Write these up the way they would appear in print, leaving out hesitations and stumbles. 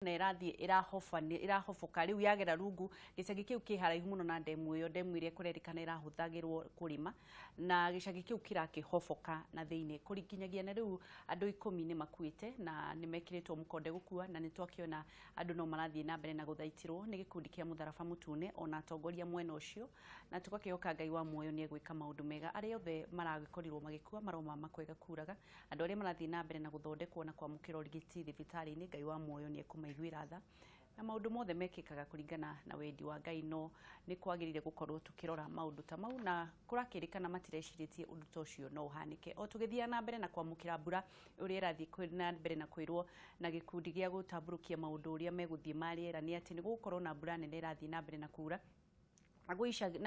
Na ĩrathiĩ ĩrahoboka rĩu yagera rungu gĩcagi kĩu kĩ haraihu mũno na ndemu ĩyo, ndemu ĩrĩa kũrerĩkana ĩrahũthagĩrwo kũrĩma, na gĩcagi kĩu kĩrakĩhoboka na thĩinĩ. Kũringinyagia na rĩu andũ 10 nĩ makuĩte na nĩ mekĩrĩtwo mũkonde gũkua, na nĩ twakĩona andũ no marathiĩ na mbere na gũthaitirwo nĩ gĩkundi kĩa Mũtharaba Mũtune ona atongoria mwena ũcio, na tũgakĩhoka Ngai wa muoyo nĩ egwĩka maũndũ mega. Arĩa othe maragĩkorirwo magĩkua maroma makwega kuraga, andũ arĩa marathiĩ na mbere na gũthondekwo na kwamũkĩra ũrigiti thibitarĩ-inĩ, Ngai wa muoyo nĩ ekũmaiguĩra tha, na maũndũ mothe mekĩkaga kũringana na wendi wa Ngai, no nĩ kwagĩrĩire gũkorwo tũkĩrora maũndũ ta mau, na kũrakĩrĩkana matirecirĩtie ũndũ ta ũcio no ũhanĩke. O tũgĩthiaga na mbere na kwamũkĩra mbura ũrĩa ĩrathiĩ na mbere na kwĩrwo na gĩkundi gĩa gũtambũrũkia maũndũ ũrĩa megũthiĩ ma rĩera, nĩ atĩ nĩ gũgũkorwo na mbura nene ĩrathiĩ na mbere na kura na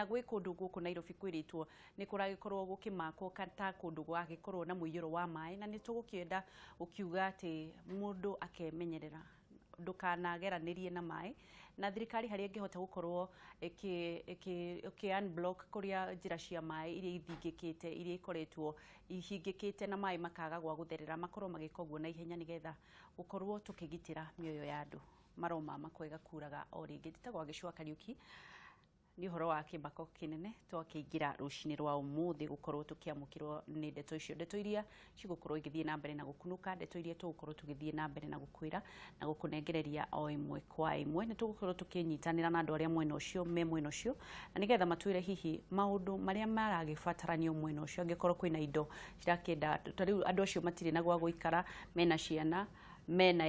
gwĩ kũndũ gũkũ Nairobi kwĩrĩtwo nĩ kũragĩkorwo gũkĩmakwo ta kũndũ gwagĩkorwo na mũiyũro wa maĩ, na nĩ tũgũkĩenda gũkiuga atĩ mũndũ akemenyerera ndũkanageranĩrie na maĩ, na thirikari harĩa ĩngĩhota gũkorwo ĩkĩ unblock kũrĩa njĩra cia maĩ iria ithingĩkĩte, iria ikoretwo ihingĩkĩte na maĩ makaga gwa gũtherera, makorwo magĩka ũguo na ihenya nĩgetha gũkorwo tũkĩgitĩra mĩoyo ya andũ. Maroma makwega kuraga o rĩngĩ. Njĩtagwo Gĩcũa Kariũki, nĩ ũhoro wa kĩmako kĩnene twakĩingĩra rũcinĩ rwa ũmũthĩ gũkorwo tũkĩamũkĩrwo nĩ ndeto icio, ndeto iria cigũkorwo igĩthiĩ na mbere na gũkunũka, ndeto iria tũgũkorwo tũgĩthiĩ na mbere na gũkwĩra na gũkũnengereria o ĩmwe kwa ĩmwe. Nĩ tũgũkorwo tũkĩnyitanĩra na andũ arĩa mwena ũcio me mwena ũcio, na nĩgetha matwĩre hihi maũndũ marĩa maragĩbataranio mwena ũcio, angĩkorwo kwĩna indo cirakĩenda. Ta rĩu andũ acio matirĩ na gwa gũikara, mena ciana, mena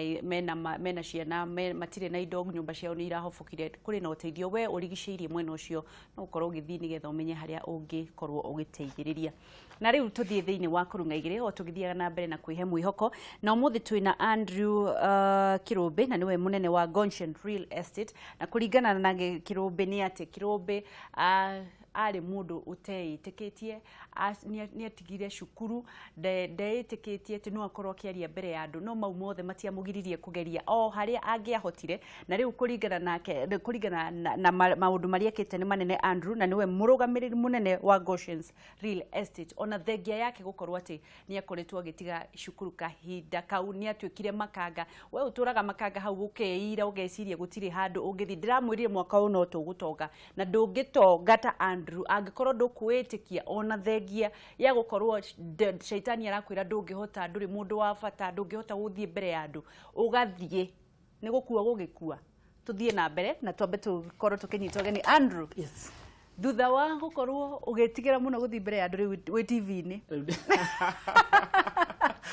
ciana, matirĩ na indo, nyũmba ciao nĩ irahobokire, kũrĩ na ũteithio we ũrigicĩirie mwena ũcio no ũkorwo ũgĩthiĩ nĩgetha ũmenye harĩa ũngĩkorwo ũgĩteithĩrĩria. Na rĩu tũthiĩ thĩinĩ wa kũrung'a igĩrĩ o tũgĩthiaga na mbere na kwĩhe mwĩhoko, na ũmũthĩ twĩna Andrew Kirumbi, na nĩwe mũnene wa Goshen Real Estate. Na kũringana na Kirumbi nĩ atĩ Kirumbi arĩ mũndũ ũteĩtĩkĩtie, nĩ atigire cukuru, ndeĩtĩkĩtie atĩ no akorwo akĩaria mbere ya andũ, no mau mothe matiamũgiririe kũgeria o harĩa angĩahotire. Na rĩu kũringana nake, kũringana na maũndũ marĩa ekĩte nĩ manene Andrew, na nĩwe mũrũgamĩrĩri mũnene wa Goshen Real Estate. Ona thengia yake gũkorwo atĩ nĩ akoretwo agĩtiga cukuru kahinda kau, nĩ atuĩkire makanga. We ũtũraga makanga hau ũkeira ũgeciria gũtirĩ handũ ũngĩthiĩ. Ndĩramwĩrire mwaka ũyũ no tũgũtonga, na ndũngĩtonga ta Andrew angĩkorwo ndũkwĩtĩkia. Ona thengia ya gũkorwo shaitani arakwĩra ndũngĩhota, ndũrĩ mũndũ wa bata, ndũngĩhota gũthiĩ mbere ya andũ, ũgathiĩ nĩ gũkua gũgĩkua. Tũthiĩ na mbere na twambe tũkorwo tũkĩnyita ũgeni Andrew. Yes. Thutha wa gũkorwo ũgĩtigĩra mũno gũthiĩ mbere ya andũ, rĩu wĩ TV-inĩ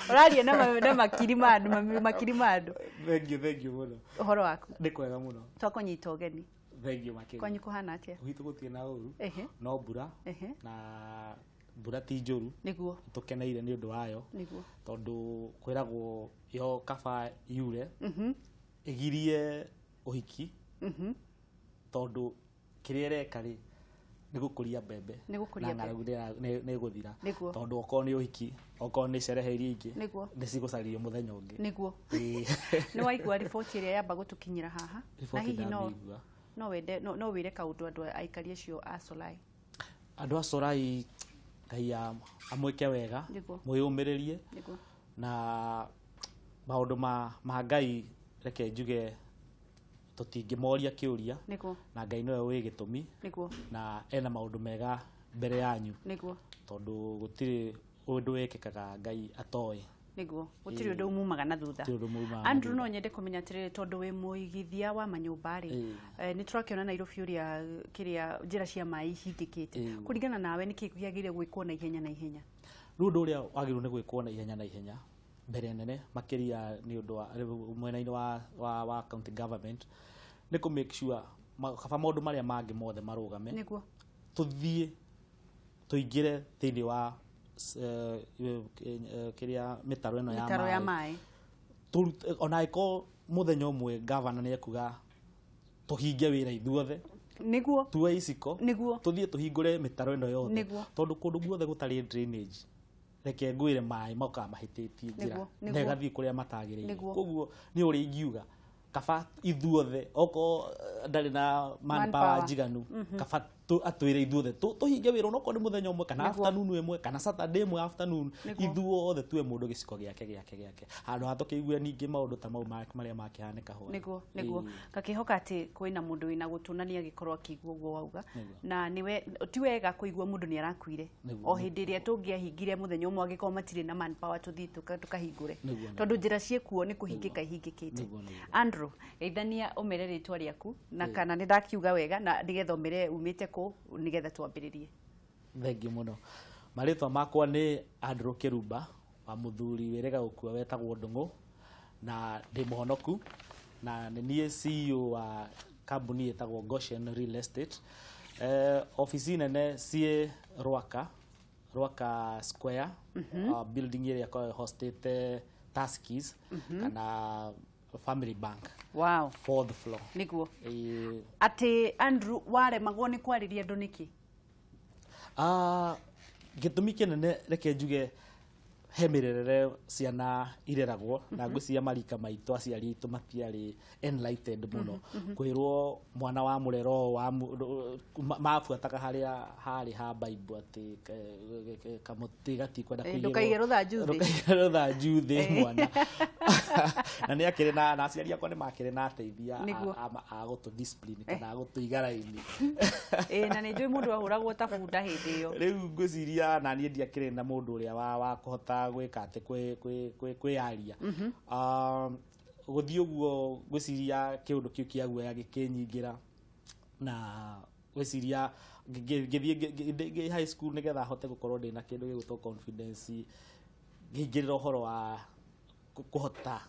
ũraria na makiri ma andũ, makiri ma andũ. Thank you, thank you mũno. Ũhoro waku? Nĩ kwega mũno. Twakũnyita ũgeni. Thank you makĩria. Kwanyu kũhana atĩa? Gwitũ gũtirĩ na ũru, no mbura, na mbura ti njũru. Nĩguo. Tũkeneire nĩ ũndũ wayo. Nĩguo. Tondũ kwĩragwo yo kaba yure ĩgirie ũhiki, tondũ kĩrĩa ĩreka rĩ nĩ gũkũria mbembe na ng'aragu nĩ ĩgũthira, tondũ okorwo nĩ ũhiki, okorwo nĩ cerehe iria ingĩ nĩ cigũcaririo mũthenya ũngĩ. Nĩguo. Nĩ waigua riboti ĩrĩa yamba gũtũkinyĩra haha, na hihi no wende no wĩre kaũndũ andũ aikari acio a Solai? Andũ a Solai, Ngai amwĩke wega, mwĩyũmĩrĩrie na maũndũ ma Ngai, reke njuge tũtingĩmoria kĩũria, na Ngai nĩwe wĩ gĩtũmi, na ena maũndũ mega mbere yanyu, tondũ gũtirĩ ũndũ wĩkĩkaga Ngai atoĩ. Nĩguo, gũtirĩ ũndũ umumaga na thutha. Andrew, no nyende kũmenya atĩrĩrĩ, tondũ wĩ mũigithia wa manyũmba rĩ, nĩ tũrakĩona Nairobi ũrĩa kĩrĩa njĩra cia maĩ ihingĩkĩte, kũringana nawe nĩkĩ kĩagĩrĩire gwĩkwo na ihenya na ihenya? Rĩu ũndũ ũrĩa wagĩrĩirwo nĩ gwĩkwo na ihenya na ihenya mbere nene makĩria nĩ ũndũ wa mwena-inĩ wa county government nĩ kũ make sure kaba maũndũ marĩa mangĩ mothe marũgame. Nĩguo. Tũthiĩ tũingĩre thĩinĩ wa kĩrĩa mĩtaro ĩno ya maĩ. Ona ĩkorwo mũthenya ũmwe gavana nĩ ekuga tũhinge wĩra ithuothe, nĩguo, tuoe iciko, nĩguo, tũthiĩ tũhingũre mĩtaro ĩno yothe, tondũ kũndũ guothe gũtarĩ drainage, reke ngwĩre maĩ mokaga mahĩtĩtie njĩra na ĩgathiĩ kũrĩa matagĩrĩire. Koguo nĩ ũrĩa ingiuga kaba ithuothe, okorwo ndarĩ na manpower njiganu, kaba atwire ithuothe tuhinge wira onokorwo ni muthenya umwe kana afternoon imwe kana Saturday imwe afternoon ithuothe tuwe mundu giciko giake giake giake handu ha tukiigue ningi maundu ta mau maria makihanĩka ho. Niguo niguo ngakihoka ati kwina mundu wina gutu na ni agikorwo akigua uguo wauga na niwe ti wega kuigua mundu ni arakuire o hindi iria tungiahingire muthenya umwe angikorwo matire na manpower tuthii tukahingure tondu njira ciekuo ni kuhingika ihingikite. Andrew, geithania umere ritwa riaku na kana ni ndakiuga wega na nigetha umere umite ku nigetha twambiririe. Thengiũ mũno. Marĩtwa makwa nĩ Andrew Kĩrumba wa mũthuri wĩrĩga gũkua wetagwo Ndung'u na ndĩ mũhonoku na nĩ niĩ CEO wa kambuni ĩtagwo Goshen Real Estate. Ofici nene ciĩ Rwaka, Rwaka Square, building ĩrĩa ĩkoragwo hostĩte Tuskys kana Family Bank. Wow. Fourth floor. Niguo. Atĩ Andrew waremagwo nĩ kwarĩria andũ nĩkĩ? Gĩtũmi kĩnene reke njuge he mĩrerere ciana ireragwo na ngwĩciria marika maitũ aciari aitũ matiarĩ enlightened mũno. Kwĩrwo mwana wa mũrero wa mabuataga harĩa harĩ ha Bible atĩ kamũtĩ gatikwenda kũigĩrwo ndũkaige rũthanju thĩ, ndũkaige rũthanju thĩ mwana. Na nĩ akĩrĩ na aciari akwa nĩ makĩrĩ na ateithia a gũtũ discipline kana a gũtũiga raini. Na nĩ njũĩ mũndũ ahũragwo ta bunda hĩndĩ ĩyo. Rĩu ngwĩciria na niĩ ndiakĩrĩ na mũndũ ũrĩa wa kũhota gwĩka atĩ kwĩyaria. Gũthiĩ ũguo ngwĩciria kĩũndũ kĩu kĩa guoya gĩkĩnyingĩra na ngwĩciria ngĩthiĩ high school nĩgetha hote gũkorwo ndĩna kĩndũ gĩgwĩtwo confidence, ngĩingĩrĩra ũhoro wa kũhota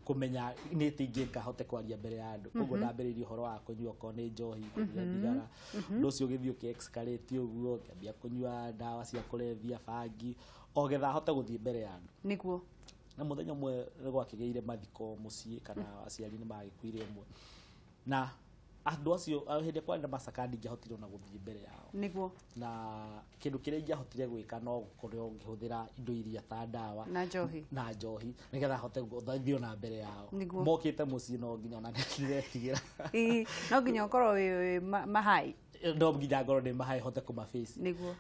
kũmenya nĩ atĩ ingĩka hote kwaria mbere ya andũ. Koguo ndambĩrĩirie ũhoro wa kũnyua okorwo nĩ njohi, kũnyua thigara. Ũndũ ũcio ũgĩthiĩ ũkĩ-escalate ũguo, ngĩambia kũnyua ndawa cia kũrebia, bangi, o getha hote gũthiĩ mbere ya andũ. Niguo. Na mũthenya ũmwe nĩ gwakĩgĩire mathiko mũciĩ kana aciari nĩ magĩkuire ũmwe na andũ acio hĩndĩ ĩrĩa kwarĩ na macakaya ndingĩahotire ona gũthiĩ mbere yao. Niguo. Na kĩndũ kĩrĩa ingĩahotire gwĩka no gũkorwo ngĩhũthĩra indo iria ta ndawa na njohi, na njohi nĩgetha hote gũthiĩ ona mbere yao. Niguo. Mokĩte mũciĩ no nginya ona nĩndĩretigĩra. No nginya ũkorwo wĩ mahai. No nginya ngorwo ndĩ mahai hote kũmabaci. Niguo.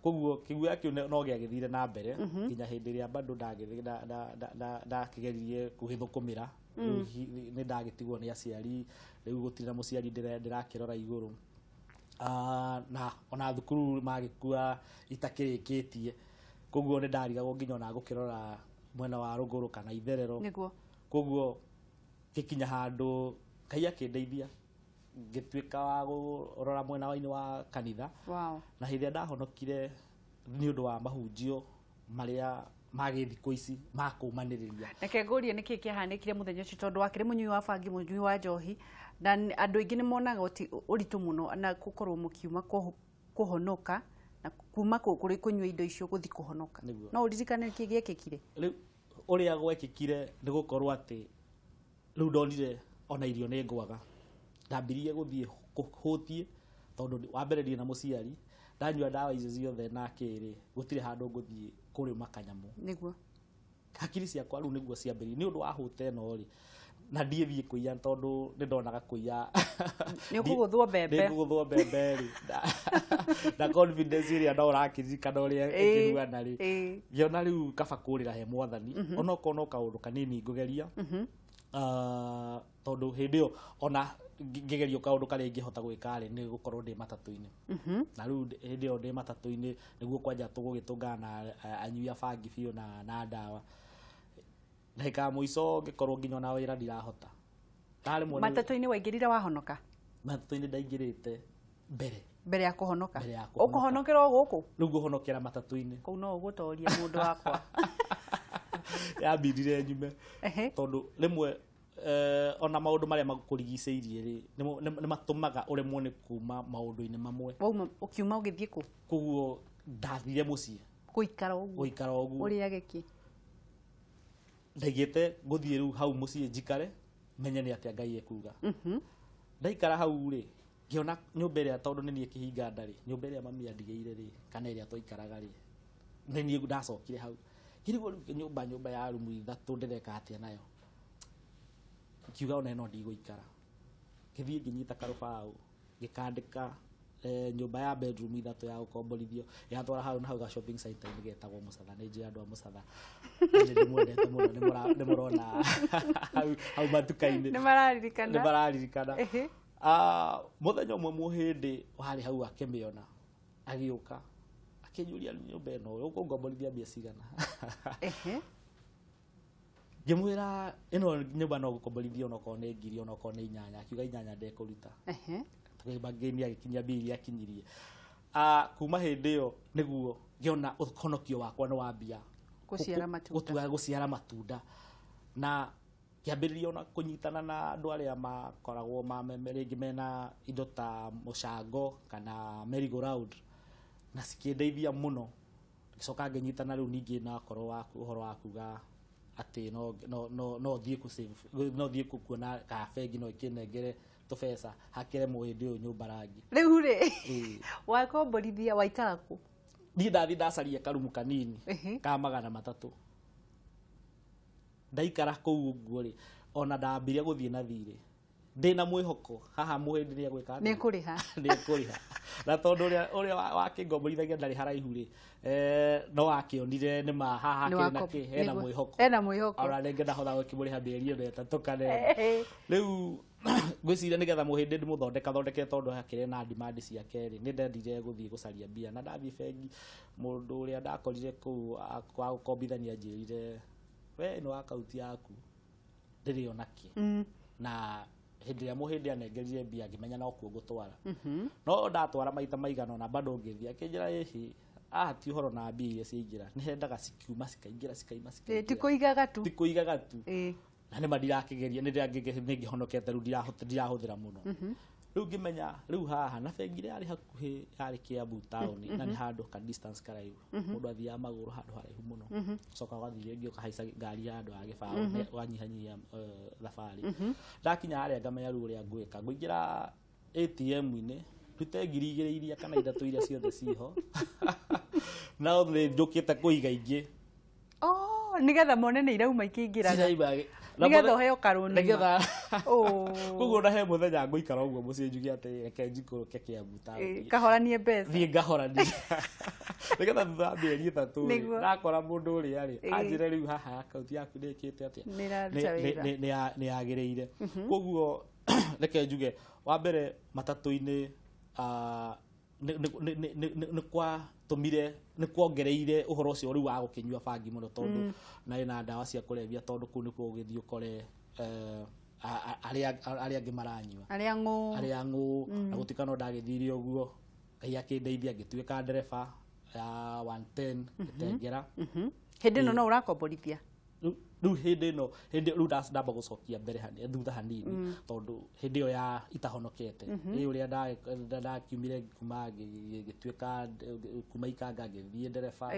Koguo kĩguoya kĩu no gĩagĩthire na mbere nginya hĩndĩ ĩrĩa bado ndakĩgeririe gũgĩthũkũmĩra. Nĩ ndagĩtigwo nĩ aciari, rĩu gũtirĩ na mũciari ndĩrakĩrora igũrũ. Na ona thukuru magĩkua itakĩrĩkĩtie, koguo nĩ ndarigagwo nginya ona gũkĩrora mwena wa rũgũrũ kana itherero. Niguo. Koguo ngĩkinya handũ Ngai akĩndeithia ngĩtuĩka wa kũrora mwena-inĩ wa kanitha. Wow. Na hĩndĩ ĩrĩa ndahonokire nĩ ũndũ wa mahunjio marĩa magĩthikũ ici makũmanĩrĩria. Reke ngũrie nĩkĩ kĩahanĩkire mũthenya ũcio tondũ wakĩrĩ mũnyui wa bangi, mũnyui wa njohi, na andũ aingĩ nĩ monaga ũritũ mũno na gũkorwo mũkiuma kũhonoka na kuma kũrĩ kũnyua indo icio gũthiĩ kũhonoka. No ũririkane nĩkĩ gĩekĩkire? Rĩu ũrĩa gwekĩkire nĩ gũkorwo atĩ rĩu ndonire ona irio nĩ ngwaga. Ndambirie gũthiĩ hũtiĩ tondũ wa mbere ndirĩ na mũciari, ndanyua ndawa icio ciothe na kĩrĩ gũtirĩ handũ ngũthiĩ kũrĩma kanyamũ. Niguo. Hakiri ciakwa rĩu nĩguo ciambĩrĩirie nĩ ũndũ wa hũte ĩno rĩ, na ndiĩthiĩ kũiya tondũ nĩ ndonaga kũiya nĩ ũkũgũthwo mbembe, nĩ ngũgũthwo mbembe rĩ, na confidence ĩrĩa no ũrakĩririkana ũrĩa ĩkĩhuana rĩ, ngĩona rĩu kaba kũrĩra he mwathani onokorwo no kaũndũ kanini ngũgeria. Tondũ hĩndĩ ĩyo ona ngĩgerio kaũndũ karĩa ingĩhota gwĩka rĩ, nĩ gũkorwo ndĩ matatũ-inĩ. Na rĩu hĩndĩ ĩyo ndĩ matatũ-inĩ nĩguo kwanja tũgũgĩtũngana na anyui a bangi biũ na ndawa. Ndagĩka ya mũico ngĩkorwo nginya ona wĩra ndirahota. Matatũ-inĩ waingĩrire wahonoka? Matatũ-inĩ ndaingĩrĩte mbere. Mbere ya kũhonoka? Mbere ya kũhonoka. Ũkũhonokera o gũkũ? Rĩu ngũhonokera matatũ-inĩ. Kũu no ũgũtoria mũndũ wakwa. Yambindire nyume. Tondũ rĩmwe ona maũndũ marĩa makũrigicĩirie rĩ, nĩ matũmaga ũremwo nĩ kuma maũndũ-inĩ mamwe. Wauma ũkiuma ũgĩthiĩ kũ? Koguo ndathire mũciĩ. Gũikara ũguo. Gũikara ũguo. Ũrĩage kĩ? Ndaigĩte ngũthiĩ rĩu hau mũciĩ njikare menye nĩ atĩa Ngai ekuga. Ndaikara hau rĩ, ngĩona nyũmba ĩrĩa tondũ nĩ niĩ kĩhinga nda rĩ, nyũmba ĩrĩa mami andigĩire rĩ, kana ĩrĩa twaikaraga rĩ, nĩ niĩ ndacokire hau. Ngĩrigwo rĩu nyũmba ya rumu ithatũ ndĩreka atĩa nayo. Ngiuga ona ĩno ndigũikara. Ngĩthiĩ ngĩnyita karũbaũ, ngĩkandĩka Nyũmba ya bedroom ithatũ ya gũkomborithio yatwara hau na hau ga shopping center-inĩ getagwo Mũcatha. Nĩ njũĩ andũ a Mũcatha nĩ ndĩmwendete mũno, nĩ mũrona hau matuka-inĩ. Nĩ mararirikana. Nĩ mararirikana. Mũthenya ũmwe mũhĩndĩ warĩ hau akĩmĩona agĩũka akĩnjũria nyũmba ĩno ũkũngomborithia mbia cigana. Ngĩmwĩra ĩno nyũmba no gũkomborithia onokorwo nĩ ngiri onokorwo nĩ inyanya. Akiuga inyanya ndekũruta. Ngĩmba agĩkinyia mbia iria akinyirie. Kuma hĩndĩ ĩyo nĩguo ngĩona ũhonokio wakwa nĩ wambia gũciara matunda. Gũciara matunda. Na ngĩambĩrĩria ona kũnyitana na andũ arĩa makoragwo rĩngĩ mena indo ta mũcango kana merry go round, na cikĩndeithia mũno. Ngĩcoka ngĩnyitana rĩu ningĩ na korwo ũhoro wa kuga atĩ no thiĩ kũ save, no thiĩ kuona kana bengi no ĩkĩnengere tũbeca hakĩre mũhĩndĩ ũyũ nyũmba rangi. Rĩu rĩ wakomborithia waikara kũ? Niĩ ndathiĩ ndacaria karumu kanini ka 300. Ndaikara kũu ũguo rĩ, ona ndambirie gũthiĩ na thirĩ ndĩna mwĩhoko haha mũhĩndĩ nĩ egwĩka atĩa? Nĩ kũrĩha. Nĩ kũrĩha. Na tondũ ũrĩa wakĩngomborithagia ndarĩ haraihu rĩ, no akĩonire nĩ ma haha hakĩrĩ na kĩ, hena mwĩhoko. Hena mwĩhoko. Ona rĩngĩ ndahota gũkĩmũrĩha mĩeri ĩno ĩtatũ kana ĩna. Rĩu ngwĩciria nĩgetha mũhĩndĩ ndĩmũthondeka thondeke tondũ hakĩrĩ na demand ciake rĩ, nĩ ndendire gũthiĩ gũcaria mbia. Na ndathiĩ bengi, mũndũ ũrĩa ndakorire kũu wa gũkombithania anjĩrire, we ĩno akaunti yaku ndĩrĩ ona kĩ. Na hĩndĩ ĩrĩa mũhĩndĩ anengerire mbia ngĩmenya no kuo ngũtwara. No ndatwara maita maigana ona bado ngĩthiĩ akĩnjĩra ĩhĩ, haha ti ũhoro na mbia iria ciaingĩra, nĩ hendaga cikiuma cikaingĩra cikauma cikaingĩra. Ti kũigaga tu. Ti kũigaga tu. Na nĩma ndirakĩgeria, nĩ ngĩhonokete rĩu ndirahũthĩra mũno. Rĩu ngĩmenya rĩu haha na bengi ĩrĩa yarĩ hakuhĩ yarĩ Kiambu town, na nĩ handũ ka distance karaihu. Mũndũ athiaga magũrũ handũ haraihu mũno. Ũcoka ũgathiĩ rĩngĩ ũkahaica ngari handũ ha gĩbaũ, ũganyihanyihia thabarĩ. Ndakinya harĩa ngamenya rĩu ũrĩa ngwĩka. Ngũingĩra ATM-inĩ, ndute 2,000 iria kana 3 iria ciothe ciho. Na nĩ njũkĩte kũiga ingĩ. Nĩgetha mone nĩ irauma ikĩingĩraga. Nĩgetha ũheo karũni. Nĩgetha. Koguo na he mũthenya ngũikara ũguo mũciĩ njuge atĩ reke njikũrũke Kiambu taũni. Ngahoranie mbeca. Thiĩ ngahoranie. Nĩgetha thutha wa mĩeri 3 rĩ, ndakora mũndũ ũrĩa rĩ, anjĩre rĩu haha akaunti yaku nĩ ĩkĩte atĩa? Nĩ yagĩrĩire. Koguo reke njuge, wa mbere matatũ-inĩ nĩ kwatũmire, nĩ kuongereire ũhoro ũcio rĩu wa gũkĩnyua bangi mũno tondũ na ĩna ndawa cia kũrebia tondũ kũu nĩkuo ũgĩthiĩ ũkore arĩa angĩ maranyua. Arĩa ng'ũ. Arĩa ng'ũ, na gũtuĩka no ndagĩthire ũguo, Ngai akĩndeithia ngĩtuĩka ndereba ya 110 ngĩtengera. Hĩndĩ ĩno no ũrakomborithia? Rĩu hĩndĩ ĩno, hĩndĩ rĩu ndamba gũcokia mbere hanini, thutha hanini, tondũ hĩndĩ ĩyo ya itahonokete. Ĩ ũrĩa ndakiumire kuma ngĩtuĩka kuma Ikanga ngĩthiĩ ndereba.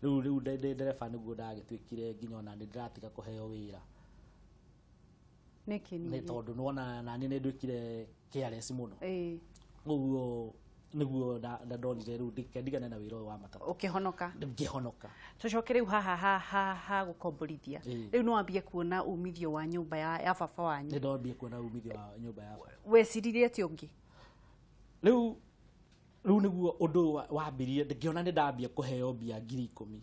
Rĩu ndĩ ndereba nĩguo ndagĩtuĩkire nginya ona nĩ ndĩratiga kũheo wĩra. Nĩkĩ Nĩ ningĩ? tondũ nĩwona nani nĩ nduĩkire careless mũno. Ũguo nĩguo ndonire rĩu ndigane na wĩra ũyũ wa matatũ. Ũkĩhonoka. Ngĩhonoka. Tũcoke rĩu haha ha gũkomborithia. Rĩu no wambie kuona umithio wa nyũmba ya baba wanyu. Nĩ ndambie kuona umithio wa nyũmba ya baba. Weciririe atĩa ũngĩ? Rĩu nĩguo ũndũ wambirie, ngĩona nĩ ndambia kũheo mbia 10,000.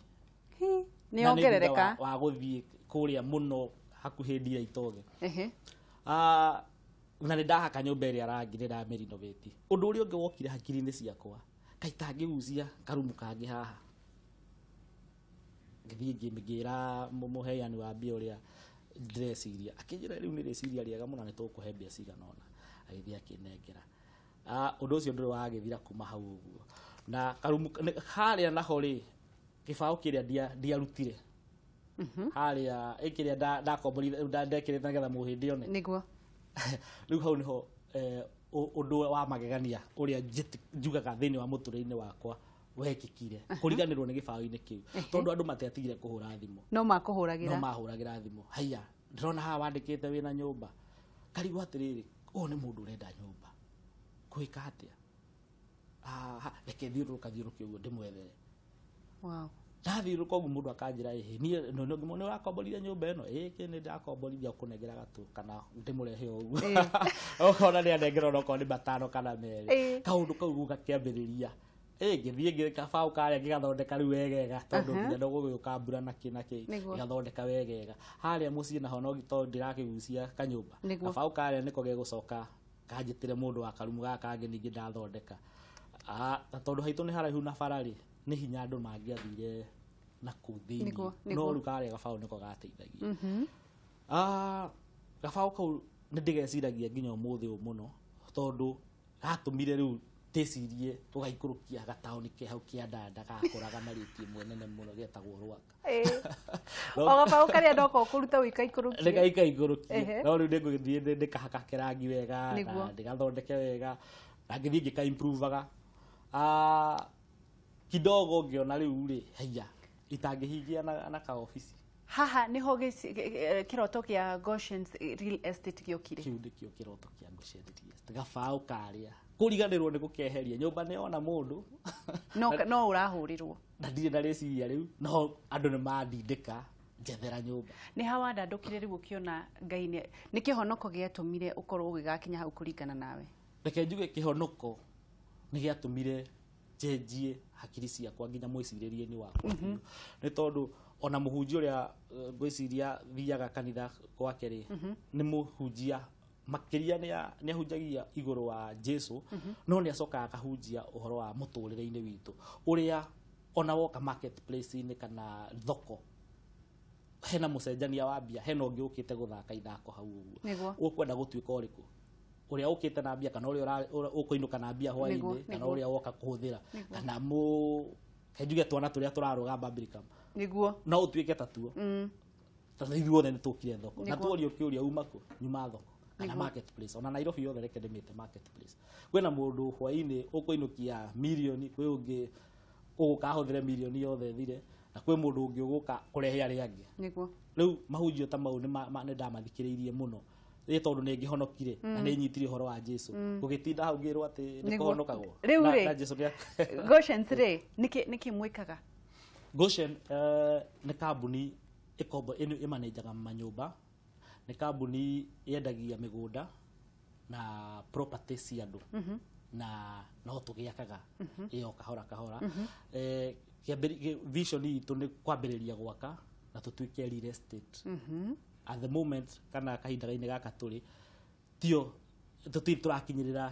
Nĩ yongerereka. Wa gũthiĩ kũrĩa mũno hakuhĩ ndira Itoge. Na nĩ ndahaka nyũmba ĩrĩa rangi, nĩ ndamĩrinovate. Ũndũ ũrĩa ũngĩ wokire hakiri-inĩ ciakwa, kaĩ itangĩgucia karumu kangĩ haha. Ngĩthiĩ ngĩra mũheani wa mbia ũrĩa ndĩreciria, akĩnjĩra rĩu nĩ rĩciria rĩega mũno, nĩ tũgũkũhe mbia cigana ũna. Agĩthiĩ akĩnengera. Ũndũ ũcio ndũrĩ wagĩthira kuma hau ũguo. Na karumu harĩa naho rĩ, gĩbaũ kĩrĩa ndiarutire. Harĩa ĩkĩrĩa ndakomborire, ndekĩrĩte nĩgetha mũhĩndĩ one. Nĩguo. Rĩu hau nĩho ũndũ wa magegania ũrĩa njugaga thĩinĩ wa mũtũrĩre-inĩ wakwa wekĩkire. Kũriganĩrwo nĩ gĩbaũ-inĩ kĩu. Tondũ andũ matiatigire kũhũra thimũ. No makũhũragĩra. No mahũragĩra thimũ. Haiya, ndĩrona haha wandĩkĩte wĩna nyũmba. Karigwo atĩrĩrĩ, ũyũ nĩ mũndũ ũrenda nyũmba. Kwĩka atĩa? Reke thiũrũrũka thiũrũke ũguo ndĩmwethere. Wow. Ndathiũrũrũka ũguo mũndũ akanjĩra ĩhĩ niĩ nĩ ũrakomborithia nyũmba ĩno ĩĩ nĩ ndakomborithia ũkũnengera gatũ kana ndĩmũrehe o ũguo ũkona nĩ anengera onokorwo nĩ matano kana merĩ kaũndũ kau gakĩambĩrĩria ngĩthiĩ ngĩkabaũ karĩa ngĩgathondeka rĩu wegega tondũ nginya no gũgĩũka mbura na kĩ na kĩ ngĩgathondeka wegega harĩa mũciĩ naho no tondũ ndĩrakĩgucia kanyũmba kabaũ karĩa nĩko gegũcoka kanjĩtĩre mũndũ wa karumu gaka kangĩ ningĩ ndathondeka na tondũ haitũ nĩ haraihu na bara rĩ nĩ hinya andũ mangĩathire na kũu thĩinĩ no rĩu karĩa gabaũ nĩko gateithagia gabaũ kau nĩ ndĩgeciragia nginya ũmũthĩ ũyũ mũno tondũ gatũmire rĩu ndĩcirie tũgaikũrũkia gataũni ke hau kĩandanda gakũraga na rĩti ĩmwe nene mũno getagwo Rwaka o gabaũ karĩa ndoka ũkũruta ũikaikũrũkie ndĩgaikaikũrũkie no rĩu nĩngũgĩthiĩ ndĩkahakake rangi wega na ndĩgathondeke wega na ngĩthiĩ ngĩka-improvaga kidogo ngĩona rĩu rĩ haiya itangĩhingia na kaobici haha niho kĩroto kĩa Goshen Real Estate gĩokire kĩu nĩkĩo kĩroto kĩa Goshen Real Estate gabaũ karĩa kũriganĩrwo nĩ gũkeheria nyũmba nĩ ona mũndũ no ũrahũrĩrwo na ndirĩ na rĩciria rĩu no andũ nĩ mandindĩka njethera nyũmba nĩ ha wandandũkire rĩu ũkĩona Ngai nĩ kĩhonoko gĩatũmire ũkorwo ũgĩgakinya hau kũringana nawe reke njuge kĩhonoko nĩ gĩatũmire njenjie hakiri ciakwa nginya mwĩcirĩrie-inĩ wakwa nĩ tondũ ona mũhunjia ũrĩa ngwĩciria thiaga kanitha gwake rĩ nĩ mũhunjia makĩria nĩ ahunjagia igũrũ wa Jesu no nĩ acokaga akahunjia ũhoro wa mũtũrĩre-inĩ witũ ũrĩa ona woka marketplace-inĩ kana thoko hena mũcenjania wa mbia hena ũngĩ ũkĩte gũthaka ithako hau ũguo ũkwenda gũtuĩka ũrĩkũ ũrĩa ũkĩte na mbia kana ũrĩa ũkũinũka na mbia hwaĩ-inĩ kana ũrĩa woka kũhũthĩra kana njuge twana tũrĩa tũrarũga Birmingham nĩguo no ũtuĩke ta tuo tondũ ithuothe nĩ tũkire thoko na tuorio kĩũria uma kũ nyuma thoko kana marketplace ona Nairobi yothe reke ndĩmĩte marketplace kwĩna mũndũ hwaĩ-inĩ ũkũinũkia mirioni kwĩ ũngĩ ũgũka ahũthĩre mirioni yothe ĩthire na kwĩ mũndũ ũngĩ ũgũka kũrehe arĩa angĩ nĩguo rĩu mahunjio ta mau nĩ ndamathikĩrĩirie mũno nĩ tondũ nĩ ngĩhonokire na nĩ nyitire ũhoro wa Jesu gũgĩtinda hau ngĩrwo atĩ nĩ kũhonokagwo na Jesu nĩ Goshen rĩ nĩkĩ mwĩkaga Goshen nĩ kambuni ĩkombo ĩmanenjaga manyũmba nĩ kambuni yendagia mĩgũnda na property cia andũ na no tũgĩakaga ĩyo kahora kahora vision itũ nĩ kwambĩrĩria gwaka na tũtuĩke real estate at the moment kana kahinda-inĩ gaka tũrĩ tio tũtirĩ tũrakinyĩrĩra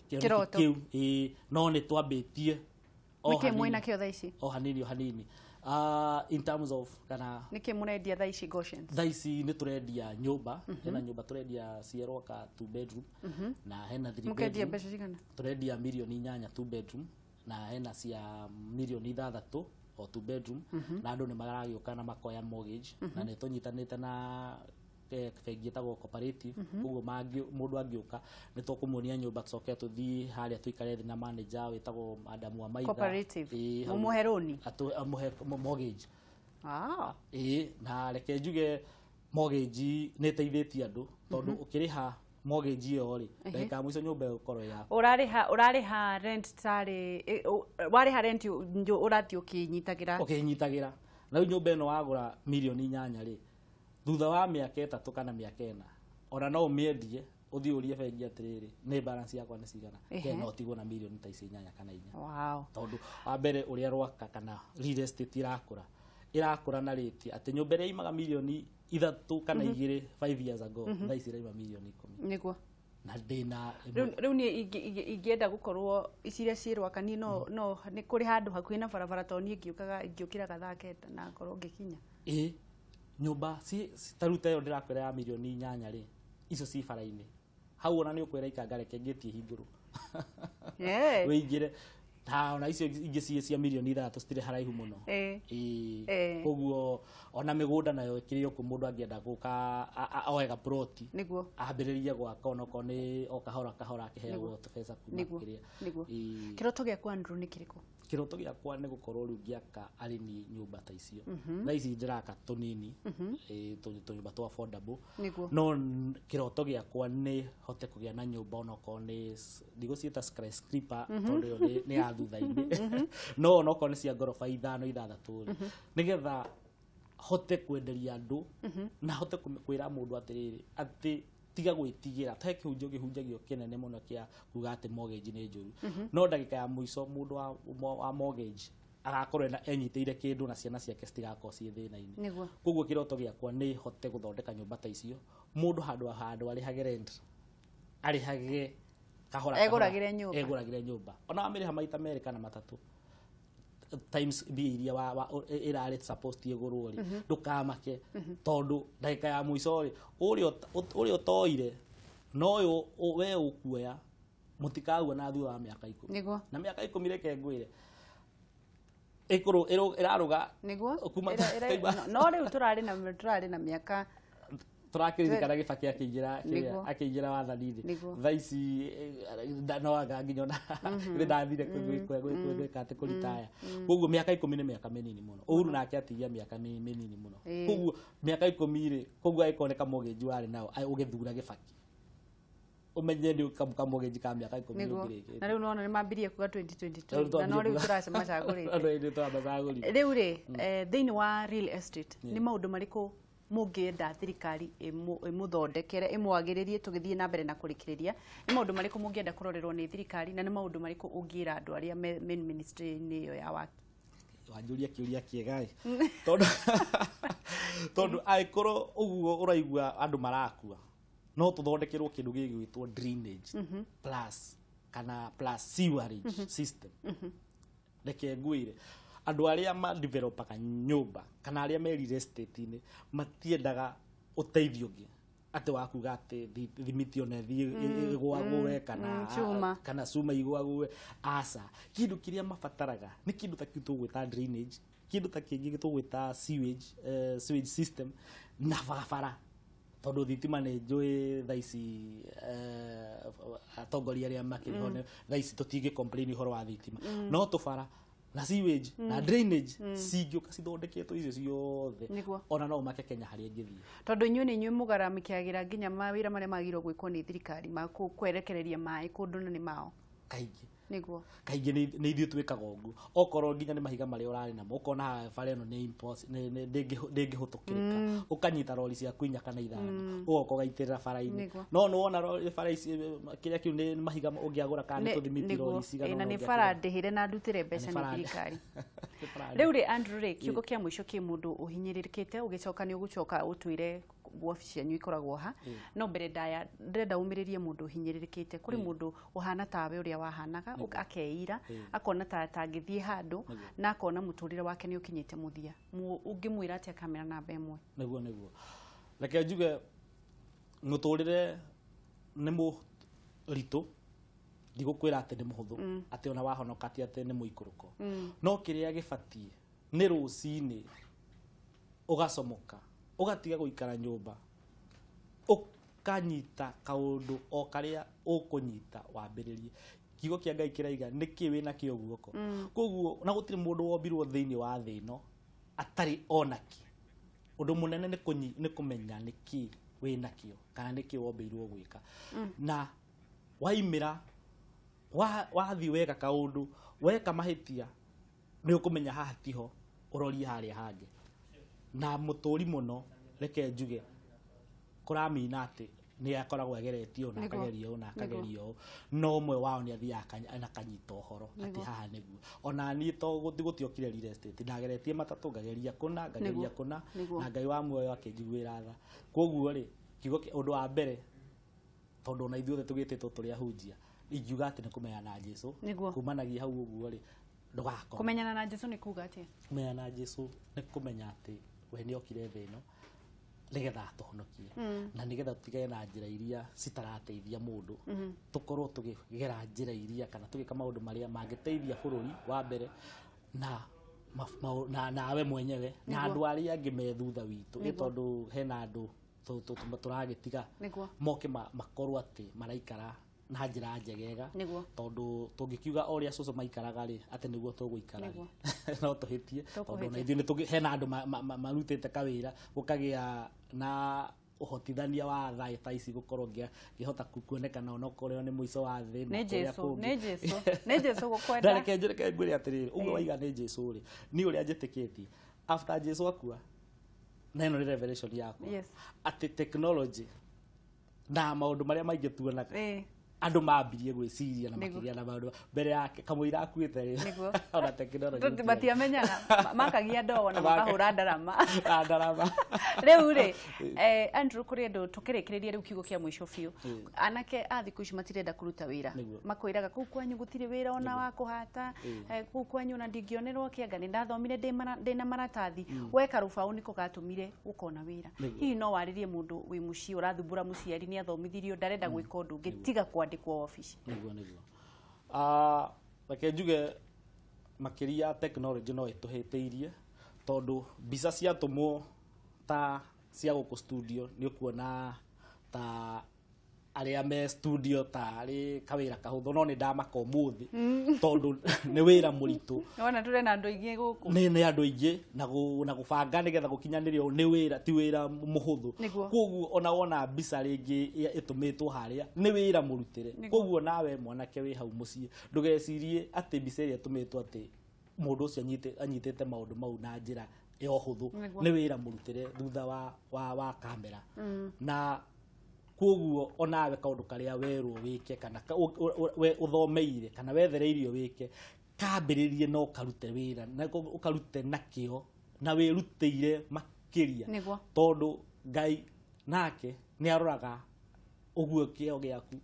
kĩroto kĩu no nĩ twambĩtie nĩkĩ mwĩna kĩo thaa ici o hanini o hanini in terms of kana nĩkĩ mũrendia thaa ici Goshen thaa ici nĩ tũrendia nyũmba hena nyũmba tũrendia Cierwaka 2 bedroom na hena 3 bedroom mũkendia mbeca cigana tũrendia mirioni 8 2 bedroom na hena cia mirioni 6 o 2 bedroom na andũ nĩ maragĩũka na makoya mortgage na nĩ tũnyitanĩte na bengi ĩtagwo cooperative koguo mũndũ angĩũka nĩ tũkũmuonia nyũmba tũcoke tũthiĩ harĩa tũikare thĩ na manager wĩtagwo Adamu wa Maitha cooperative mũmũhe rũni amũhe mortgage ĩĩ na reke njuge mortgage nĩ ĩteithĩtie andũ tondũ ũkĩrĩha mortgage ĩyo rĩ ndagĩka ya mũico nyũmba ĩgũkorwo yaku ũrarĩha rent tarĩ warĩha rent ũrathiĩ ũkĩnyitagĩra na rĩu nyũmba ĩno wagũra mirioni 8 rĩ thutha wa mĩaka 3 kana mĩaka 4 ona no ũmĩendie ũthiĩ ũrie bengi atĩrĩrĩ nĩ balance yakwa nĩ cigana ke no ũtigwo na mirioni ta ici 8 kana 4 wow tondũ wa mbere ũrĩa Rwaka kana real estate ĩrakũra na rĩti atĩ nyũmba ĩrĩa imaga mirioni 3 kana 2 5 years ago thaa ici ĩraima mirioni 10 nĩguo na ndĩna rĩu niĩ ingĩenda gũkorwo ici iria ciĩ Rwaka niĩ no nĩ kũrĩ handũ hakuhĩ na barabara tondũ niĩ ngĩũkĩraga thaa 9 na ngorwo ngĩkinya ĩĩ nyũmba ta rĩu ta ĩyo ndĩrakwĩra ya mirioni 8 rĩ icio ci bara-inĩ hau ona nĩ ũkwĩra ikanga reke ngĩtie hingũrwo wĩingĩre ta ona icio ingĩ ciĩ cia mirioni 6 citirĩ haraihu mũno koguo ona mĩgũnda nayo ĩkĩrĩ o kũ mũndũ angĩenda gũka oe gaploti nĩguo ambĩrĩrie gwaka onokorwo nĩ o kahora kahora akĩheagwo tũbeca kuma kĩrĩa nĩguo kĩroto gĩaku Andrew nĩ kĩrĩkũ Kĩroto gĩakwa nĩ gũkorwo rĩu ngĩaka arĩmi nyũmba ta icio. Thaa ici ndĩraka tũnini, tũnyũmba twa affordable. No kĩroto gĩakwa nĩ hote kũgĩa na nyũmba onokorwo nĩ ndigũciĩta skyscraper tondũ ĩyo nĩ ya thutha-inĩ, no onokorwo nĩ cia ngoroba 5 6 rĩ, nĩgetha hote kwenderia andũ na hote kwĩra mũndũ atĩrĩrĩ atĩ tiga gwĩtigĩra. He kĩhunjio kĩhunjagio kĩnene mũno kĩa kuga atĩ mortgage nĩ njũru, no ndagĩka ya mũico mũndũ wa mortgage agakorwo enyitĩire kĩndũ na ciana ciake citigakorwo ciĩ thĩna-inĩ. Koguo kĩroto gĩakwa nĩ hote gũthondeka nyũmba ta icio, mũndũ handũ arĩhage rent, arĩhage kahora kahora, egũragĩre nyũmba ona wamĩrĩha maita 2 kana 3 times mbia iria ĩrarĩ supposed ĩgũrwo rĩ, ndũkamake tondũ ndagĩka ya mũico rĩ, ũrĩa ũtoire no ũyũ we ũkuoya mũtikaguo na thutha wa mĩaka 10. Na mĩaka 10 reke ngwĩre ĩraruga nĩguo. No rĩu tũrarĩ na mĩaka tũrakĩririkana Gĩbaki akĩingĩra wathani-inĩ. Thaa ici no anga nginya ona nĩ ndathire gwĩka atĩ kũritaya. Koguo mĩaka 10 nĩ mĩaka mĩnini mũno. Uhuru nake atigia mĩaka mĩnini mũno. Koguo mĩaka 10 rĩ, koguo angĩkorwo nĩ kamortgage warĩ nao ũgĩthura Gĩbaki, ũmenye nĩ kamortgage ka mĩaka 10 ũngĩrĩkĩtie. Na rĩu nĩwona nĩ mambirie kuga 2022 na no rĩu tũracemacagũrĩte. Rĩu rĩ, thĩinĩ wa real estate nĩ maũndũ marĩkũ mũngĩenda thirikari ĩmũthondekere, ĩmwagĩrĩrie tũgĩthiĩ na mbere na kũrĩkĩrĩria? Nĩ maũndũ marĩkũ mũngĩenda kũrorerwo nĩ thirikari na nĩ maũndũ marĩkũ ũngĩra andũ arĩa me ministry-inĩ ĩyo ya waki? Wanjũria kĩũria kĩega ĩ, tondũ angĩkorwo ũguo ũraigua andũ marakua, no tũthondekerwo kĩndũ gĩgwĩtwo drainage plus kana plus sewerage system. Reke ngwĩre, andũ arĩa ma-developaga nyũmba kana arĩa me real estate-inĩ matiendaga ũteithio ũngĩ atĩ wa kuga atĩ thimiti ona ĩthiĩ ĩgwagũe kana cuma igwagũe. Aca, kĩndũ kĩrĩa mabataraga nĩ kĩndũ ta kĩu tũgwĩta drainage, kĩndũ ta kĩngĩ tũgwĩta sewage system na barabara, tondũ thitima nĩ njũĩ thaa ici atongoria arĩa makĩrĩ ho thaa ici tũtingĩ complain ũhoro wa thitima, no tũbara na sewage na drainage cingĩũka cithondeketwo icio ciothe, ona no ũmake Kenya harĩa ĩngĩthiĩ. Tondũ inyuĩ nĩ inyuĩ mũgaramĩkagĩra nginya mawĩra marĩa magĩrĩirwo gwĩkwo nĩ thirikari ma kwerekereria maĩ kũndũ na nĩ mao kaingĩ. Nĩguo kaingĩ nĩ ithuĩ twĩkaga ũguo, okorwo nginya nĩ mahiga marĩa ũrarĩ namo ũkona bara ĩno nĩ ndĩngĩhũtũkĩrĩka, ũkanyita rori ciaku 4 kana 5 ũgoka ũgaitĩrĩra bara-inĩ. No nĩwona bara ici kĩrĩa kĩu nĩ mahiga ũngĩagũra kana nĩ tũthimiti rori cigana na nĩ bara ndĩhĩre na ndutĩre mbeca nĩ thirikari. Rĩu rĩ Andrew rĩ, kiugo kĩa mũico kĩ mũndũ ũhinyĩrĩrĩkĩte, ũgĩcoka nĩ ũgũcoka ũtwĩre wabici yanyu ikoragwo ha, no mbere ndaya ndĩrenda ũmĩrĩrie mũndũ ũhinyĩrĩrĩkĩte. Kũrĩ mũndũ ũhana tawe ũrĩa wahanaga, akeira akona ta atangĩthiĩ handũ na akona mũtũrĩre wake nĩ ũkinyĩte mũthia, ũngĩmwĩra atĩa kamera namba 1? Nĩguo reke njuge mũtũrĩre nĩ mũritũ, ndigũkwĩra atĩ nĩ mũhũthũ, atĩ ona wahonoka ti atĩ nĩ mũikũrũko, no kĩrĩa gĩbatiĩ nĩ rũcinĩ ũgacomoka, ũgatiga gũikara nyũmba, ũkanyita kaũndũ o karĩa ũkũnyita wambĩrĩrie. Kiugo kĩa Ngai kĩraiga nĩkĩ wĩna kĩo guoko. Koguo na gũtirĩ mũndũ wombirwo thĩinĩ wa thĩ ĩno atarĩ onakĩ. Ũndũ mũnene nĩ kũmenya nĩkĩ wĩna kĩo kana nĩkĩ wombĩirwo gwĩka. Na waimĩra wathiĩ weka kaũndũ, weka mahĩtia, nĩ ũkũmenya haha tiho, ũrorie harĩa hangĩ. Na mũtũri mũno reke njuge kũramina atĩ nĩ akoragwo ageretie ũũ na akageria ũũ na akageria ũũ, no ũmwe wao nĩ athiaga na akanyita ũhoro atĩ haha nĩguo. Ona niĩ to gũtiokire real estate, ndageretie matatũ, ngageria kũna, ngageria kũna, na Ngai wa muoyo akĩnjiguĩra tha. Koguo rĩ, kiugo ũndũ wa mbere, tondũ ona ithuothe tũgĩtĩtwo tũrĩ ahunjia, ingiuga atĩ nĩ kũmenyana na Jesũ. Kumanagia hau ũguo rĩ, ndũgakoma. Kũmenyana na Jesũ nĩ kuga atĩa? Kũmenyana na Jesũ nĩ kũmenya atĩ we nĩ okire thĩ ĩno nĩgetha atũhonokie, na nĩgetha tũtigane na njĩra iria citarateithia mũndũ, tũkorwo tũkĩgera njĩra iria kana tũgĩka maũndũ marĩa mangĩteithia bũrũri wa mbere na nawe mwenyewe na andũ arĩa angĩ me thutha witũ, nĩ tondũ hena andũ tũragĩtiga moke makorwo atĩ maraikara na njĩra njegega tondũ tũngĩkiuga o ũrĩa cũcũ maikaraga rĩ atĩ nĩguo tũgũikara no tũhĩtie tondũ na ithuĩ nĩ hena andũ marutĩte kawĩra gũkagĩa na ũhotithania wa thaa ta ici gũkorwo ngĩhota kuonekana onokorwo nĩ mũico wa thĩ na kũrĩa kũngĩ. Nĩ Jesũ, nĩ Jesũ gũkwenda. Reke ngwĩre atĩrĩrĩ, ũguo waiga nĩ Jesũ rĩ, niĩ ũrĩa njĩtĩkĩtie after Jesũ akua, na ĩno nĩ revelation yakwa, atĩ technology na maũndũ marĩa maingĩ tuonaga andũ mambirie gwĩciria na makĩgĩa na maũndũ mbere yake kamũira akuĩte rĩ ona technology matiamenyaga, makagia ndogo na makahũra ndarama. Ndarama. Rĩu rĩ, Andrew, kũrĩ andũ tũkĩrĩkĩrĩria rĩu kiugo kĩa mũico biũ, anake a thikũ ici matirenda kũruta wĩra, makwĩraga kũu kwanyu gũtirĩ wĩra ona wa kũhata, kũu kwanyu ona ndingĩonerwo kĩanga, nĩ ndathomire ndĩna maratathi, weka rũbaũ nĩko gatũmire ũkona wĩra. Hihi no warĩrie mũndũ wĩ mũciĩ ũrathumbũra mũciari nĩ athomithirio ndarenda gwĩka ũndũ ũngĩ tiga kwandĩkwo obici? Nĩguo nĩguo. Reke njuge makĩria technology no ĩtũhĩtĩirie tondũ mbica ciatũmwo ta cia gũkũ studio nĩ ũkuona ta arĩa me studio ta arĩ kawĩra kahũthũ, no nĩ ndamaka ũmũthĩ tondũ nĩ wĩra mũritũ. Wona tũrĩ na andũ aingĩ gũkũ. Nĩ andũ aingĩ na gũbanga nĩgetha gũkinyanĩrio nĩ wĩra, ti wĩra mũhũthũ. Koguo ona wona mbica rĩngĩ ĩtũmĩtwo harĩa nĩ wĩra mũrutĩre. Koguo nawe mwanake wĩ hau mũciĩ ndũgecirie atĩ mbica ĩrĩa ĩtũmĩtwo atĩ mũndũ ũcio anyitĩte maũndũ mau na njĩra ya ũhũthũ, nĩ wĩra mũrutĩre thutha wa kamera. Na koguo onawe kaũndũ karĩa werwo wĩke kana ũthomeire kana wethereirio wĩke, kambĩrĩrie no karute wĩra na ũkarute na kĩo na wĩrutĩire makĩria, tondũ Ngai nake nĩ aroraga ũguo kĩo gĩaku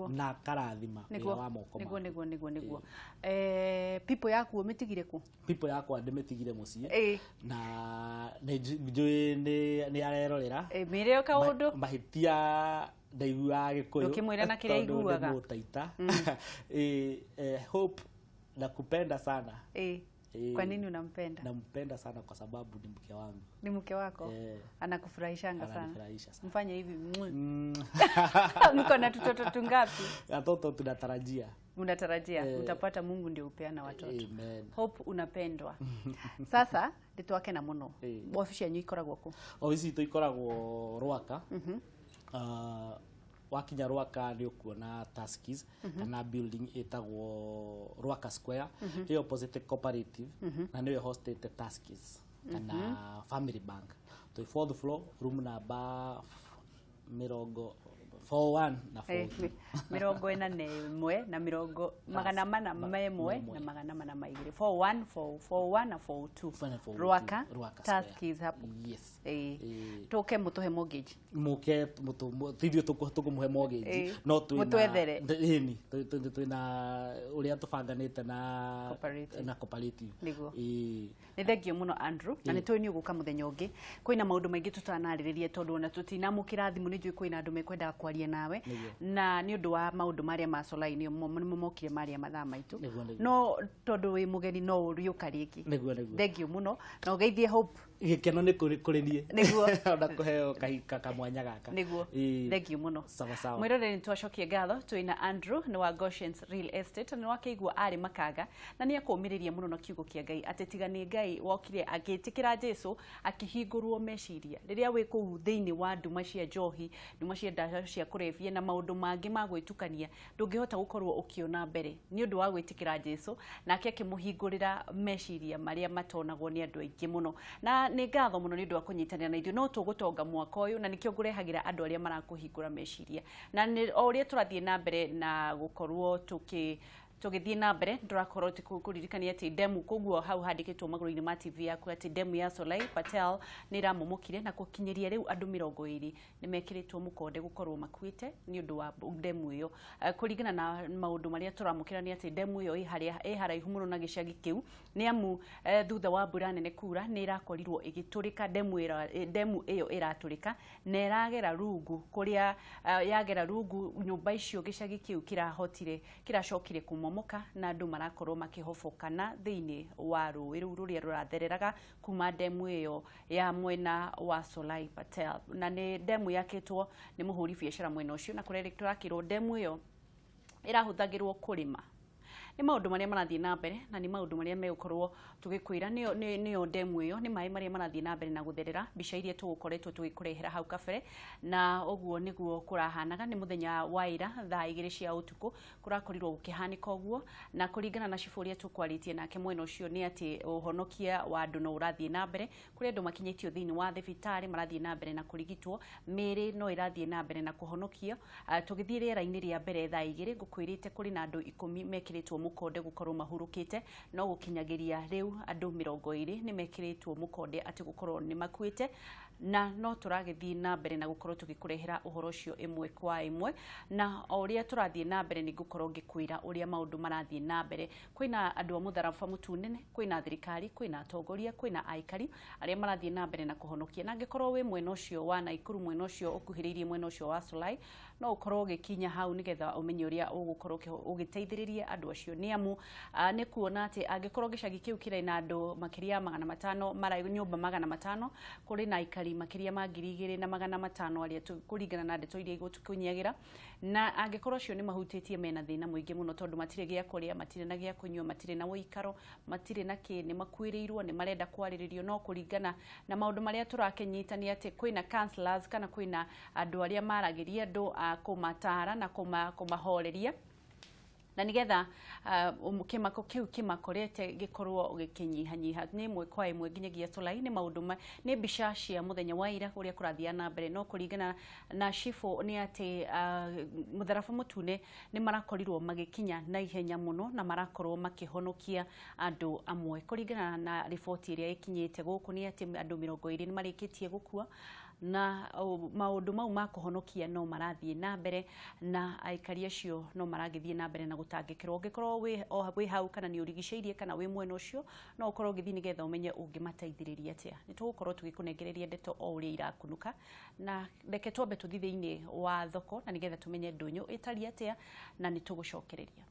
na karathima wĩra wa moko maku. Nĩguo nĩguo nĩguo. Pipo yaku ũmĩtigire kũ? Pipo yakwa ndĩmĩtigire mũciĩ na nĩ njũĩ nĩ arerorera. Mĩre o kaũndũ. Mahĩtia ndaiguaga Gĩkũyũ. Ndũkĩmwĩre na kĩrĩa aiguaga. Tondũ ndĩ mũtaita. Hope nakupenda sana. Kwa nini unampenda? Nampenda sana kwa sababu ni mke wangu. Ni mke wako? Anakufurahishanga sana. Ananifurahisha sana. Mfanye hivi. Mko na tutoto tungapi? Watoto tunatarajia. Unatarajia? Mtapata, Mungu ndio upeana watoto. Amen. Hope unapendwa. Sasa nditwakena muno. Ofici yanyu ikoragwo kũ? Ofici itũ ikoragwo Rwaka. Wakinya Rwaka nĩ ũkuona Tuskys kana building ĩtagwo Rwaka Square, ĩ opposite Cooperative, na nĩyo hostete Tuskys kana Family Bank. Twĩ fourth floor, room number 41 na 42. 41 na 441 na 402. 41, 41 na 42. Rwaka Tuskys hapo. Yes. Tuke mutuhe mortgage. Muke tithio tukumuhe mortgage. No twina ĩni twina ũrĩa tũbanganĩte na cooperative. Nĩguo. Nĩ thengio mũno Andrew, na nĩ tũĩ nĩ ũgũka mũthenya ũngĩ. Kwĩna maũndũ maingĩ tũtanarĩrĩria tondũ ona tũtinamũkĩra thimũ, nĩ njũĩ kwĩna andũ mekwendaga kwaria nawe, na nĩ ũndũ wa maũndũ marĩa ma Solai nĩmo mokire marĩa mathaa maitũ, no tondũ wĩ mũgeni no ũrĩũka rĩngĩ. Thengio mũno na ũgeithie Hope. Gĩkeno nĩ kũrĩ niĩ. Nĩguo. Ona kũheo kamwanya gaka. Nĩguo. Thengio mũno. Sawa sawa. Mwĩroreri, nĩ twacokie ngatho. Twĩna Andrew nĩ wa Goshen's Real Estate, na nĩ wakĩigua arĩ makanga na nĩ akũmĩrĩria mũno na kiugo kĩa Ngai atĩ tiga nĩ Ngai wokire agĩtĩkĩra Jesũ akĩhingũrwo meciria. Rĩrĩa wĩ kũu thĩinĩ wa nduma cia njohi, nduma cia ndawa cia kũrebia na maũndũ mangĩ ma gwĩtukania, ndũngĩhota gũkorwo ũkĩona mbere. Nĩ ũndũ wa gwĩtĩkĩra Jesũ, nake akĩmũhingũrĩra meciria marĩa matonagwo nĩ andũ aingĩ mũno. Na nĩ ngatho mũno nĩ ũndũ wa kũnyitanĩra na ithuĩ, no tũgũtonga mwaka ũyũ, na nĩkĩo ngũrehagĩra andũ arĩa marakũhingũra meciria. Na o ũrĩa tũrathiĩ na mbere na gũkorwo tũgĩthiĩ na mbere, tũrakorwo kũririkania atĩ ndemu, koguo hau handĩkĩtwo magũrũ-inĩ ma TV yaku atĩ ndemu ya Solai Patel nĩ ĩramomokire, na gũkinyĩria rĩu andũ 20 nĩ mekĩrĩtwo mũkonde gũkorwo makuĩte nĩ ũndũ wa ndemu ĩyo. Kũringana na maũndũ marĩa tũramũkĩra nĩ atĩ ndemu ĩyo ĩ haraihu mũno na gĩcagi kĩu, nĩ amu thutha wa mbura nene kura nĩ ĩrakorirwo ĩgĩtũrĩka, ndemu ĩyo ĩratũrĩka na ĩragera rungu, kũrĩa yagera rungu nyũmba icio gĩcagi kĩu kĩracokire kũmomoka, na andũ marakorwo makĩhobokana thĩinĩ wa rũĩ rũu rũrĩa rũrathereraga kuma ndemu ĩyo ya mwena wa Solai Patel. Na nĩ ndemu yakĩtwo nĩ mũhũri biacara mwena ũcio, na kũrĩa tũrakĩrwo ndemu ĩyo ĩrahũthagĩrwo kũrĩma. Nĩ maũndũ marĩa marathiĩ na mbere na nĩ maũndũ marĩa megũkorwo tũgĩkwĩra nĩyo ndemu ĩyo nĩ maĩ marĩa marathiĩ na mbere na gũtherera mbica iria tũgũkoretwo tũgĩkũrehera hau kabere na ũguo nĩguo kũrahanaga. Nĩ mũthenya wa ira thaa 2 cia ũtukũ kũrakorirwo gũkĩhanĩka ũguo, na kũringana na cibũ ũrĩa tũkwarĩtie nake mwena ũcio nĩ atĩ ũhonokia wa andũ no ũrathiĩ na mbere kũrĩ andũ makinyĩtio thĩinĩ wa thibitarĩ marathiĩ na mbere na kũrigitwo, mĩĩrĩ no ĩrathiĩ na mbere na kũhonokio. Tũgĩthiĩ rĩera-inĩ rĩa mbere thaa 2 ngũkwĩrĩte kũrĩ na andũ 10 mekĩrĩtwo mũkonde gũkorwo mahurũkĩte, no gũkinyagiria rĩu andũ 20 nĩ mekĩrĩtwo mũkonde atĩ gũkorwo nĩ makuĩte, na no tũragĩthiĩ na mbere na gũkorwo tũgĩkũrehera ũhoro ũcio ĩmwe kwa ĩmwe, na o ũrĩa tũrathiĩ na mbere nĩ ngũkorwo ngĩkwĩra ũrĩa maũndũ marathiĩ na mbere. Kwĩna andũ a mũtharaba mũtune, kwĩna thirikari, kwĩna atongoria, kwĩna aikari arĩa marathiĩ na mbere na kũhonokia, na angĩkorwo wĩ mwena ũcio wa Naikuru, mwena ũcio ũkuhĩrĩirie mwena ũcio wa Solai, no ũkorwo ũgĩkinya hau nĩgetha ũmenye ũrĩa ũgũkorwo ũgĩteithĩrĩria andũ acio, nĩ amu nĩ kuona atĩ angĩkorwo gĩcagi kĩu kĩrĩ na andũ makĩria ya 500 mara nyũmba 500 kũrĩ na aikari makĩria ma 2500 arĩa kũringana na ndeto iria igũtũkinyagira, na angĩkorwo acio nĩ mahutĩtie mena thĩna mũingĩ mũno tondũ matirĩ gĩa kũrĩa, matirĩ na gĩa kũnyua, matirĩ na ũikaro, matirĩ na kĩ, nĩ makuĩrĩirwo, nĩ marenda kwarĩrĩrio, no kũringana na maũndũ marĩa tũrakĩnyita nĩ atĩ kwĩna counselors kana kwĩna andũ arĩa maragĩria andũ a kũmatara na kũmahoreria na nigetha kĩmako kĩu kĩmakorete gĩkorwo gĩkĩnyihanyiha. Nĩ ĩmwe kwa ĩmwe nginyagia Solai. Nĩ maũndũ nĩ mbica cia mũthenya wa ira ũrĩa kũrathiĩ na mbere, no kũringana na cibũ nĩ atĩ mũtharaba mũtune nĩ marakorirwo magĩkinya na ihenya mũno na marakorwo makĩhonokia andũ amwe. Kũringana na riboti ĩrĩa ĩkinyĩte gũkũ nĩ atĩ andũ 20 nĩ marĩkĩtie gũkua, na maũndũ mau ma kũhonokia no marathiĩ na mbere na aikari acio no maragĩthiĩ na mbere na gũtangĩkĩrwo. Ũngĩkorwo wĩ hau kana nĩ ũrigicĩirie kana wĩ mwena ũcio, no ũkorwo ũgĩthiĩ nĩgetha ũmenye ũngĩmateithĩrĩria atĩa. Nĩ tũgũkorwo tũgĩkũnengereria ndeto o ũrĩa irakunũka, na reke twambe tũthiĩ thĩinĩ wa thoko na nĩgetha tũmenye ndũnyũ ĩtariĩ atĩa, na nĩ tũgũcokereria.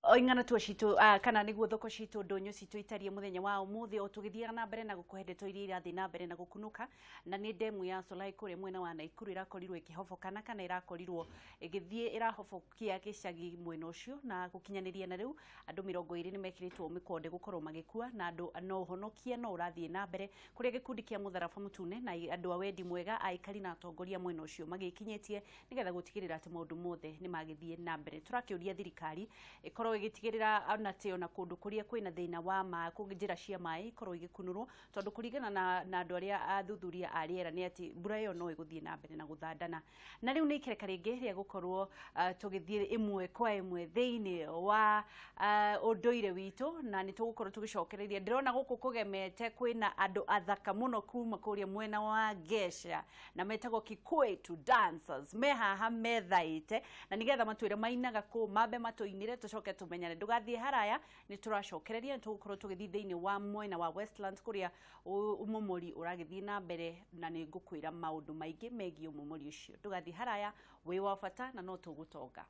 Oing'ana tuo citũ kana nĩguo thoko citũ ndũnyũ citũ itariĩ mũthenya wa ũmũthĩ, o tũgĩthiaga na mbere na gũkũhe ndeto iria irathiĩ na mbere na gũkunũka. Na nĩ ndemu ya Solai kũrĩa mwena wa Naikuru ĩrakorirwo ĩkĩhobokana kana ĩrakorirwo ĩgĩthiĩ ĩrahobokia gĩcagi mwena ũcio, na gũkinyanĩria na rĩu andũ 20 nĩ mekĩrĩtwo mĩkonde gũkorwo magĩkua, na andũ no ũhonokia no ũrathiĩ na mbere kũrĩa gĩkundi kĩa Mũtharaba Mũtune na andũ a wendi mwega, aikari na atongoria mwena ũcio magĩkinyĩtie nĩgetha gũtigĩrĩra atĩ maũndũ mothe nĩ magĩthiĩ na mbere. Tũrakĩũria thirikari ĩkorwo ĩgĩtigĩrĩra ona atĩ ona kũndũ kũrĩa kwĩna thĩna wa maĩ, njĩra cia maĩ ikorwo igĩkunũrwo, tondũ kũringana na andũ arĩa athuthuria a rĩera nĩ atĩ mbura ĩyo no ĩgũthiĩ na mbere na gũthandana. Na rĩu nĩ ikereka rĩngĩ rĩa gũkorwo tũgĩthiĩ ĩmwe kwa ĩmwe thĩinĩ wa ũndũire witũ, na nĩ tũgũkorwo tũgĩcokereria. Ndĩrona gũkũ kũgemete kwĩna andũ athaka mũno kuma kũrĩa mwena wa Gesha, na metagwo Kikwetu Dancers, me haha methaĩte na nĩgetha matwĩre mainaga kũ, mambe matũinĩre tũcoke tũmenyane. Ndũgathiĩ haraya, nĩ tũracokereria, nĩ tũgũkorwo tũgĩthiĩ thĩinĩ wa mwena wa Westlands kũrĩa ũmomori ũragĩthiĩ na mbere, na nĩ ngũkwĩra maũndũ maingĩ megiĩ ũmomori ũcio. Ndũgathiĩ haraya, wĩ wa bata na no tũgũtonga.